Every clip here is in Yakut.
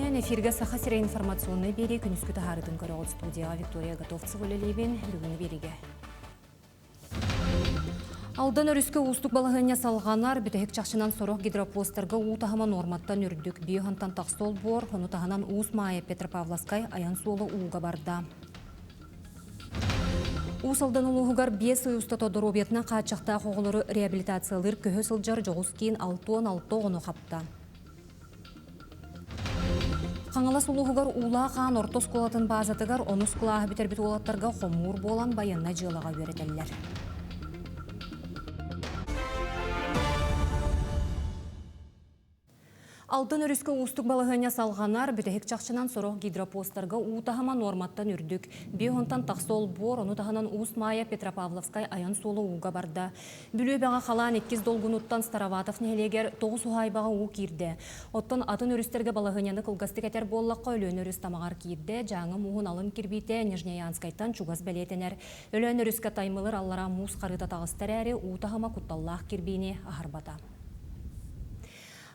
күнүнэн эфиргэ Саха сирэ информационнай биэрии күнүскү таһаарытын көрөҕүт студияҕа Виктория Готовцева үлэлиибин. Бүгүҥҥү биэриигэ. Алдан өрүскэ уустук балаһыанньа салҕанар, бүтэһик чахчынан сорох гидропостарга уу таһыма нуорматтан үрдүк. Биохантан тахса олбуор, ону таһынан Уус Маайа Петропавловскай айан суола ууга барда. Уус Алдан улууһугар 5 ый устата доруобуйатынан хааччахтаах оҕолору реабилитациялыыр көһө сылдьар дьоҕус киин 66 оҕону хапта. Хаҥалас улууһугар Уулаах Аан орто оскуолатын баазатыгар онус кылааһы бүтэрбит уолаттарга хомуур буолан байыаннай дьыалаҕа үөрэтэллэр. Алтан өрүскэ уустук балаһыанньа салҕанар, бүтэһик чахчынан сорох гидропостарга уу таһыма нуорматтан үрдүк. Биэһонтан тахса олбуор, ону таһынан Уус Маайа Петропавловскай айан суола ууга барда. Бүлүү халаан иккис долгунуттан Староватов нэһилиэгэр 9 уһаайбаҕа уу киирдэ. Оттон атын өрүстэргэ балаһыанньаны кылгастык этэр буоллахха, Өлөөн өрүс тамаҕар киирдэ, Дьааҥы мууһун алын кирбиитэ Нижнеянскайтан чугас бэлиэтэнэр. Өлөөн өрүскэ Таймылыр аллараа муус харыыта таҕыста эрээри, уу таһыма кутталлаах кирбиини аһарбата.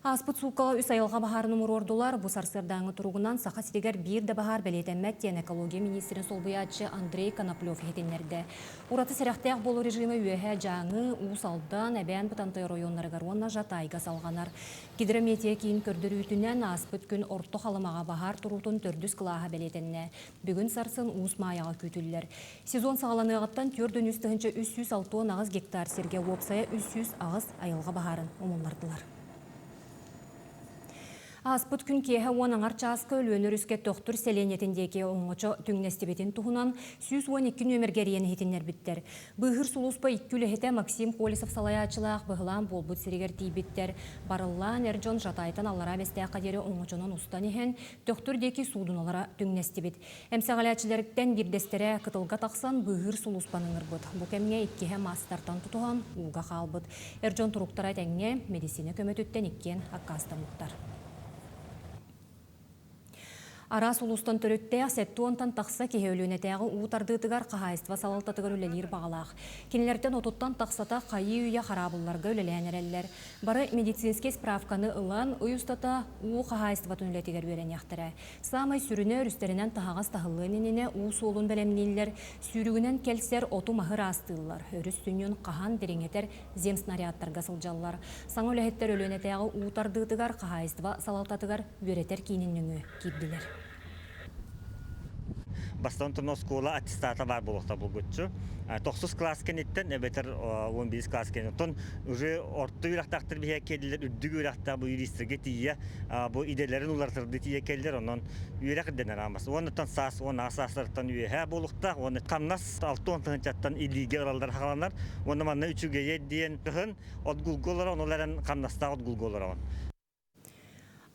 Ааспыт сууккаҕа үс айылҕа баһаарын умуруордулар. Бу сарсыардааҥҥы туругунан Саха сиригэр биир да баһаар бэлиэтэммэт диэн экология миниистирин солбуйааччы Андрей Коноплев иһитиннэрдэ. Ураты сэрэхтээх буолуу режимэ Үөһээ Дьааҥы, Уус Алдан, Эбээн Бытантай оройуоннарыгар уонна Жатайга салҕанар. Гидрометео киин көрдөрүүтүнэн ааспыт күн Орто Халымаҕа баһаар туруутун төрдүс кылааһа бэлиэтэннэ. Бүгүн сарсын Уус Маайаҕа күүтүллэр. Сезон саҕаланыаҕыттан 43 368 гектар сиргэ уопсайа 308 айылҕа баһаарын умуллардылар. Ааспыт күн киэһэ уон аҥар чааска Өлүөнэ өрүскэ Төхтүр сэлиэнньэтин диэки оҥочо түҥнэстибитин туһунан 112 нүөмэргэ эрийэн иһитиннэрбиттэр. Быыһыыр сулууспа икки үлэһитэ Максим Колесов салайааччылаах быһылаан буолбут сиригэр тиийбиттэр. Барыллаан эр дьон Жатайтан Аллараа Бэстээххэ диэри оҥочонон устан иһэн, Төхтүр диэки суудуналара түҥнэстибит. Эмсэҕэлээччилэриттэн биирдэстэрэ кытылга тахсан быыһыыр сулууспаны ыҥырбыт. Бу кэмҥэ иккиһэ маастартан тутуһан ууга хаалбыт. Эр дьон туруктара этэҥҥэ, медицина көмөтүттэн иккиэн аккаастаммыттар. Араас улуустан төрүттээх 70-тан тахса киһи Өлүөнэтээҕи уу тардыытыгар хаһаайыстыба салалтатыгар үлэлиир баҕалаах. Кинилэртэн отуттан тахсата хайыы-үйэ хараабылларга үлэлээн эрэллэр. Бары медицинскэй справканы ылан, ый устата уу хаһаайыстыбатын үлэтигэр үөрэниэхтэрэ. Саамай сүрүнэ өрүстэринэн таһаҕас таһыллыан иннинэ уу суолун бэлэмнииллэр, сүүрүгүнэн кэлсэр оту-маһы ыраастыыллар, өрүс сүнньүн хаһан дириҥэтэр земснарядтарга сылдьаллар. Саҥа үлэһиттэр Өлүөнэтээҕи уу тардыытыгар хаһаайыстыба салалтатыгар үөрэтэр киинин нөҥүө киирдилэр. Бастаан туран оскуола аттестата баар буолуохта булгуччу. Тохсус класс кэнниттэн эбэтэр 11 класс кэнниттэн уже орто үөрэхтээхтэр биһиэхэ кэллилэр, үрдүк үөрэхтээх бу юристарга тиийэ бу идэлэрин уларытардыы тиийэ кэллилэр, онон үөрэх ирдэнэр аамас. Уоннаттан саас 10 саастарыттан үөһээ буолуохтаах, уонна хамнас 60 тыһыынчаттан илиигэ ылаллар хааланар. Уонна манна үчүгэйэ диэн кыһын отгулга олорон, ол эрэн хамнастаах отгулга олороҕун.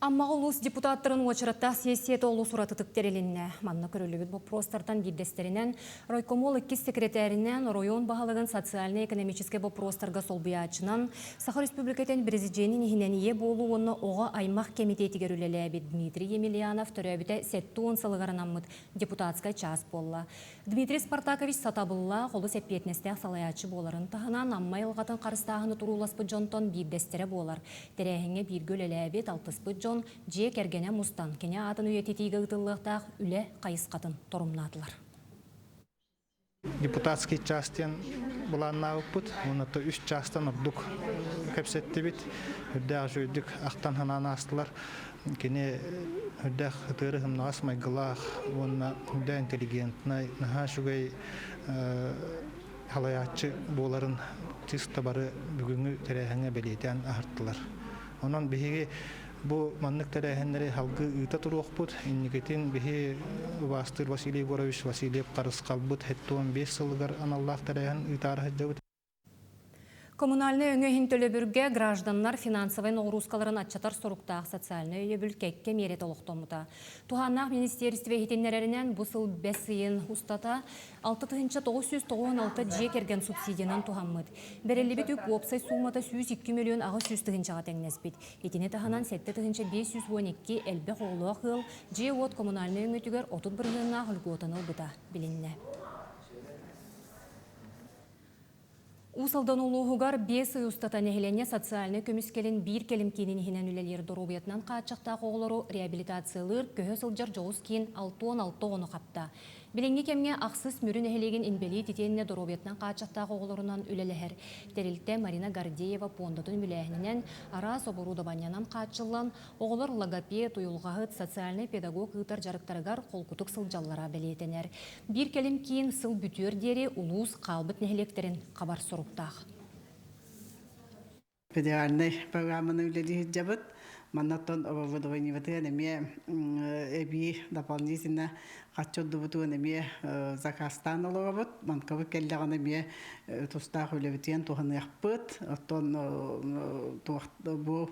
Аммаҕа улуус депутаттарын уочараттаах сессията олус уратытык тэрилиннэ. Манна көрүллүбүт боппуруостартан биирдэстэринэн райкомол иккис секретаринэн оройуон баһылыгын социальнай-экономическай боппуруостарга солбуйааччынан Саха Республикатын Президенин иһинэн ийэ буолуу уонна оҕо аймах кэмитиэтигэр үлэлээбит Дмитрий Емельянов төрөөбүтэ 70 сылыгар анаммыт депутатскай чаас буолла. Дмитрий Спартакович сатабыллаах, олус эппиэтинэстээх салайааччы буоларын таһынан, Амма айылҕатын харыстааһыны турууласпыт дьонтон биирдэстэрэ буолар. Тэрээһиҥҥэ бииргэ үлэлээбит, алтыспыт дьон дьиэ кэргэнэ мустан, кини аатын үйэтитиигэ ыытыллыахтаах үлэ хайысхатын торумнаатылар. Депутатский час диэн былааннаабыппыт. Уонна үс чаастан ордук кэпсэттибит. Үрдээх үчүгэйдик ахтан санаан аастылар. Кини үрдээх ытыары сымнаҕас майгылаах уонна үрдээх интеллигентнай, наһаа үчүгэй халайааччы буоларын чисто бары бүгүҥҥү тэрээһиҥҥэ бэлиэтээн аһартылар. Онон биһиги бу маннык тэрээһиннэри салгыы ыыта туруохпут. Инникитин биһи убаастыыр Василий Егорович Васильев Харысхалбыт 75 сылыгар аналлаах тэрээһин ыытаары сылдьабыт. Коммунальнай өҥө иһин төлөбүргэ гражданнар финансовай ноҕуруускаларын аччатар соруктаах социальнай өйөбүл кэккэ миэрэтэ олохтоммута. Туһааннаах министиэристибэ иһитиннэрэринэн, бу сыл бэс ыйын устата 6996 дьиэ кэргэн субсидиянан туһаммыт. Бэриллибит үп уопсай суумата 102 миллион 800 тыһыынчаҕа тэҥнэспит. Итини таһынан 7512 элбэх оҕолоох ыал дьиэ-уот коммунальнай өҥөтүгэр 30 бырыһыаннаах льготаны ылбыта билиннэ. Уус Алдан улууһугар 5 ый устата нэһилиэнньэ социальнай көмүскэлин биир кэлим киинин иһинэн үлэлиир доруобуйатынан хааччахтаах оҕолору реабилитациялыыр көһө сылдьар дьоҕус киин 66 оҕону хапта. Билиҥҥи кэмҥэ ахсыс Мүрү нэһилиэгин инбэлиит итиэннэ доруобуйатынан хааччахтаах оҕолорунан үлэлэһэр. Тэрилтэ Марина Гордеева пуондатын үбүлээһининэн араас оборудованиенан хааччыллан, оҕолор логопед, уйулҕаһыт, социальнай педагог ыытар дьарыктарыгар холкутук сылдьаллара бэлиэтэнэр. Биир кэлим киин сыл бүтүөр диэри улуус хаалбыт нэһилиэктэрин хабар соруктаах. Федеральнай программаны үлэлии сылдьабыт. Маннаттан оборудованиебытыгар эмиэ эбии дополнительно хаччы ордубутугун эмиэ заказтаан олоробут. Манкабыт кэллэҕинэ эмиэ тустаах үлэбитигэн туһаныахпыт. Оттон бу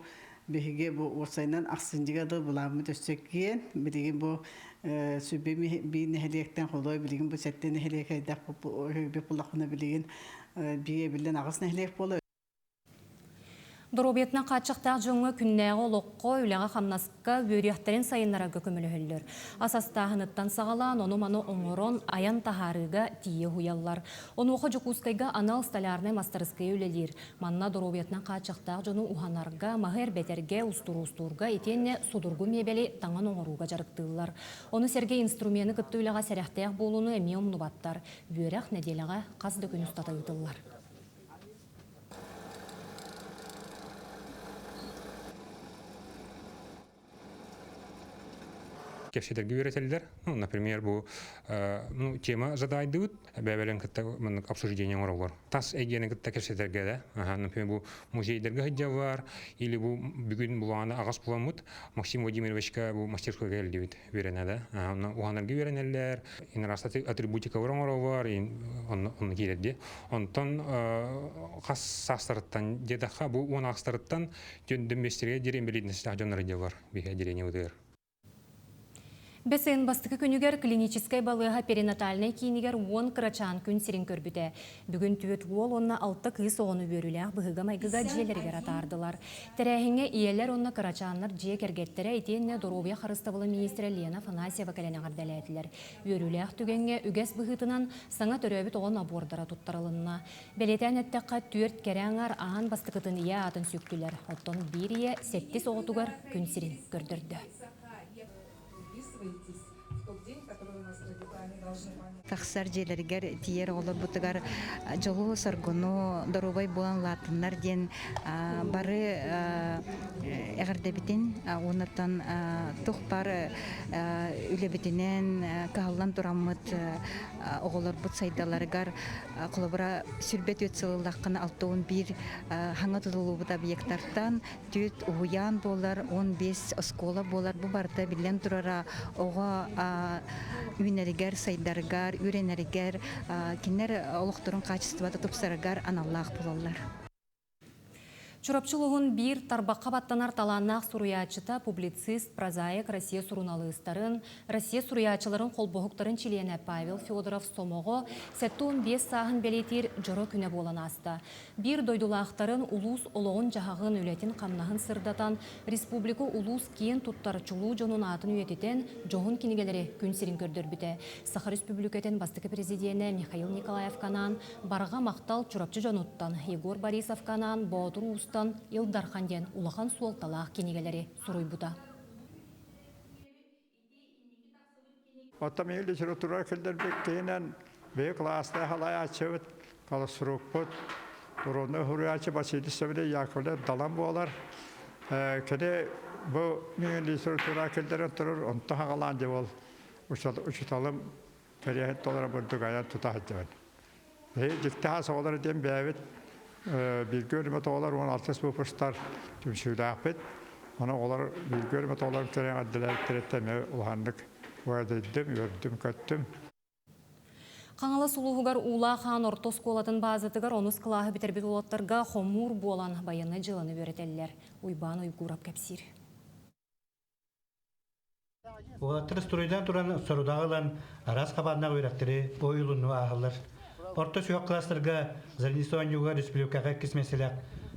биһиги бу уопсайынан ахсынньыга да былааммыт өссө киэн. Билигин бу сүбэ биир нэһилиэктэн холой билигин бу сэттэ нэһилиэк элбэх буллахпына билигин биир эбиллэн аҕыс нэһилиэк буола. Доруобуйатынан хааччахтаах дьоҥҥо күннээҕи олоххо, үлэҕэ-хамнаска үөрүйэхтэрин сайыннарарга көмөлөһөллөр. Ас астааһыныттан саҕалаан, ону-маны оҥорон, айан таһаарыыга тиийэ уһуйаллар. Онуоха Дьокуускайга анал столярнай мастарыскыай үлэлиир. Манна доруобуйатынан хааччахтаах дьону уһанарга, маһы эрбэтэргэ, устуруустуурга итиэннэ судургу миэбэли таҥан оҥорууга дьарыктыыллар. Ону сэргэ инструмены кытта үлэҕэ сэрэхтээх буолууну эмиэ умнубаттар. Үөрэх нэдиэлэҕэ хас да күн устата ыытыллар. Кэпсэтэргэ үөрэтэллэр. Ну, например, бу ну, тема задайдыбыт, бэбэлэн кытта маннык обсуждение оҥороллор. Тас эйгэни кытта кэпсэтэргэ да. Ага, например, бу музейдарга сылдьаллар, или бу бүгүн булааны аҕас буламмыт Максим Владимировичка бу мастерскойга кэлдибит үөрэнэ да. Онно уһанарга үөрэнэллэр, инрас атрибутикалар оҥороллор, онно онно киирэрди. Онтон хас саастарыттан диэтэххэ, бу уон аҕыстарыттан дөмбүөстэргэ диэри инбэлиитинэстээх дьоннор дьаллар биһи отделениебытыгар. Бэс ыйын бастакы күнүгэр клиническэй балыыһа перинатальнай киинигэр 10 кырачаан күн сирин көрбүтэ. Бүгүн түөрт уол уонна алта кыыс оҕону үөрүүлээх быһыыга-майгыга дьиэлэригэр атаардылар. Тэрээһиҥҥэ ийэлэр уонна кырачааннар дьиэ кэргэттэрэ итиэннэ доруобуйа харыстабылын миниистирэ Лена Афанасьева кэлэн эҕэрдэлээтилэр. Үөрүүлээх түгэҥҥэ үгэс быһыытынан саҥа төрөөбүт оҕо набордара туттарылынна. Бэлиэтээн эттэххэ, түөрт кэрэ аҥар аан бастакытын ийэ аатын сүктүлэр, оттон биир ийэ сэттис оҕотугар күн сирин көрдөрдө. Тахсар дьиэлэригэр тиийэр оҕолорбутугар дьолу-соргуну, доруобай буолан улаатыннар диэн бары эҕэрдэбитин уоннаттан туох баар үлэбитинэн кыһаллан тураммыт оҕолорбут сайдаларыгар. Холобура, сүрбэ түөрт сыл ыллаххына 61 хаҥа тутуллубут объектартан түөрт уһуйаан буолар, 15 оскуола буолар. Бу барыта биллэн турара оҕо үүнэригэр, сайдарыгар, үөрэнэригэр, кинилэр олохторун хаачыстыбата тупсарыгар аналлаах буолаллар. Чурапчы улууһун биир тарбахха баттанар талааннаах суруйааччыта, публицист, прозаик, Россия суруналыыстарын, Россия суруйааччыларын холбоһуктарын чилиэнэ Павел Федоров Сомоҕо 75 сааһын бэлиэтиир дьоро күнэ буолан ааста. Биир дойдулаахтарын улуус олоҕун-дьаһаҕын, үлэтин-хамнаһын сырдатан, республика улуус киэн туттар чулуу дьонун аатын үйэтитэн, дьоһун кинигэлэри күн сирин көрдөрбүтэ. Саха Республикатын бастакы президенэ Михаил Николаев анаан Барҕа махтал Чурапчы дьонуттан, Егор Борисовка анаан Боотур Уустан Ил Дархан диэн улахан суолталаах кинигэлэри суруйбута. Оттон мин литература киллэрбиккинэн бэйэ кылаастаах алаайааччыбыт, колосрукпут, уруонна суруйааччы Василий Савельевич Яковлев Далан буолар. Кини бу мин литература киллэрэн турар, онто хагалаан дьэ ол учуталым кэриэһин толоро бурдук айан тута сылдьабын. Дьиктаһа оҕолор диэн бэйэбит бииргэ өрүмэт оҕолор 16 выпустар түмсүүлээхпит. Ону оҕолор бииргэ өрүмэт оҕолорум кэлэн эрдэлээбиттэриттэн эмиэ улаханнык уойдайдым, үөрдүм-көттүм. Хаҥалас улууһугар Уулаах Хаан орто оскуолатын баазатыгар онус кылааһы бүтэрбит уолаттарга хомуур буолан байыаннай дьыаланы үөрэтэллэр. Уйбаан Уйгуурап кэпсиир. Уолаттар струйдан туран сорудаҕы ылан араас хабааннаах үөрэхтэри ойуулунну ааһаллар. Орто сүһүөх кылаастарга Зарница оонньууга республикаҕа иккис миэстэлээх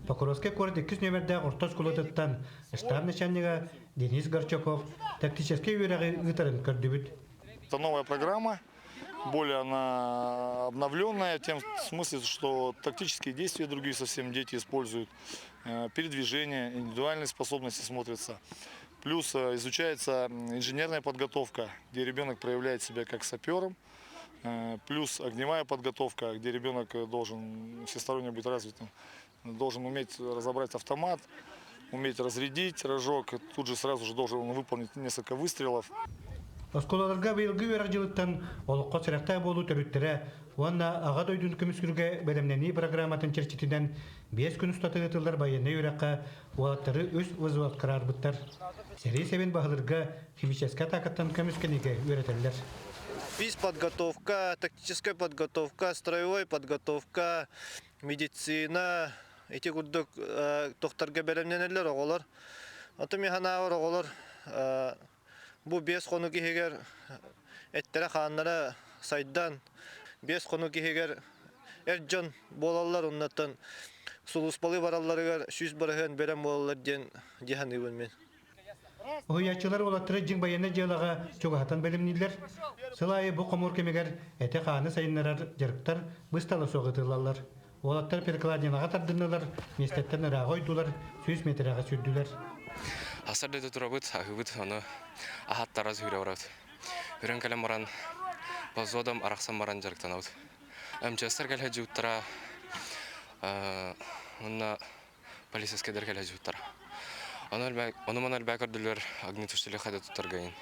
Покровскай куорат иккис нүөмэрдээх орто оскуолатыттан штаб начальнига Денис Горчаков тактическай үөрэҕи ыытарын көрдүбүт. Это новая программа. Более она обновленная, тем в смысле, что тактические действия другие совсем дети используют, передвижение, индивидуальные способности смотрятся. Плюс изучается инженерная подготовка, где ребенок проявляет себя как сапером, плюс огневая подготовка, где ребенок должен всесторонне быть развитым, должен уметь разобрать автомат, уметь разрядить рожок, тут же сразу же должен выполнить несколько выстрелов. Оскуолаларга быйылгы үөрэх дьылыттан олоххо сэрэхтээх буолуу төрүттэрэ уонна Аҕа дойдуну көмүскүүргэ бэлэмнэнии программатын чэрчитинэн биэс күн устата ыытыллар байыаннай үөрэххэ уолаттары үс взвод араарбыттар. Сэрии сэбин баһылырга химическэй атаакаттан көмүскэниигэ үөрэтэллэр. Физподготовка, тактическая подготовка, строевой подготовка, медицина, ити курдук тохторго бэлэмнэнэллэр оҕолор. Ото мин санаабар оҕолор бу биэс хонук иһигэр эттэрэ-хааннара сайдан, биэс хонук иһигэр эр дьон буолаллар, оннуттан сулууспалыы баралларыгар 100% бэлэм буолаллар диэн дии саныыбын мин. Уһуйааччылар уолаттары дьиҥ байыаннай дьыалаҕа чугаһатан бэлэмнииллэр. Сыл аайы бу хомуур кэмигэр эти-хааны сайыннарар дьарыктар быыстала суох ыытыллаллар. Уолаттар перекладинаҕа тардыннылар, миэстэттэн ырааҕа ойдулар, 100 миэтэрэҕэ сүүрдүлэр. Хасар да турабыт, аһыыбыт, ону аһаттара сүүрэ барабыт. Үрэн кэлэн баран, базодом арахсан баран дьарыктанабыт. МЧСтар кэлэ дьууттара, уонна полицейскайдар кэлэ дьууттара. Ону маны элбээ көрдүлэр, огнетушители хайда туттаргайын.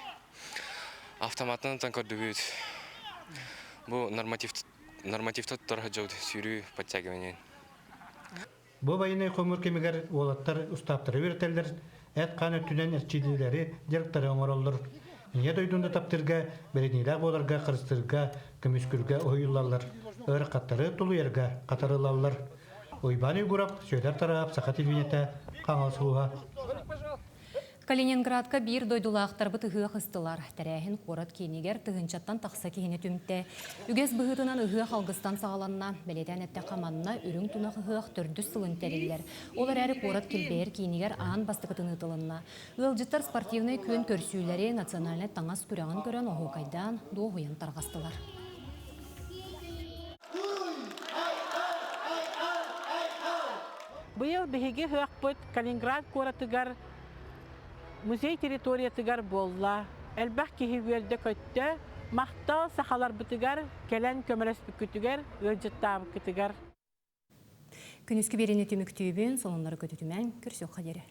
Автоматынан көрдүбүт. Бу норматив нормативта туттар сылдьабыт сүүрүү подтягивание. Бу байыаннай хомуур кэмигэр уолаттар устааптары үөрэтэллэр, эт-хаан өттүнэн эрчиллиилэри, дьарыктары оҥороллор. Ийэ дойдуну таптыырга, бэриниилээх буоларга, харыстыырга, көмүскүүргэ уһуйуллаллар, ыарахаттары тулуйарга хатарыллаллар. Уйбаан Уйгуров, Сүөдэр Тараап, Саха телевидениетэ, Хаҥалас улууһа. Калининградка биир дойдулаахтарбыт ыһыах ыстылар. Тэрээһин куорат киинигэр тыһыынчаттан тахса киһини түмтэ. Үгэс быһыытынан ыһыах алгыстан саҕаланна. Бэлиэтээн эттэххэ, манна үрүҥ тунах ыһыах төрдүс сылын тэриллэр. Ол эрээри куорат килбэйэр киинигэр аан бастакытын ыытылынна. Ыалдьыттар спортивнай күөн көрсүүлэри, национальнай таҥас күрэҕин көрөн оһуокайдаан, дуоһуйан тарҕастылар. Быйыл биһиги ыһыахпыт Калининград куоратыгар музей территориятыгар буолла. Элбэх киһи үөрдэ-көттө. Махтал сахаларбытыгар кэлэн көмөлөспүккүтүгэр, ыалдьыттаабыккытыгар. Күнүскү биэриини түмүктүүбүн, сонуннары көтүтүмэҥ, көрсүөххэ диэри.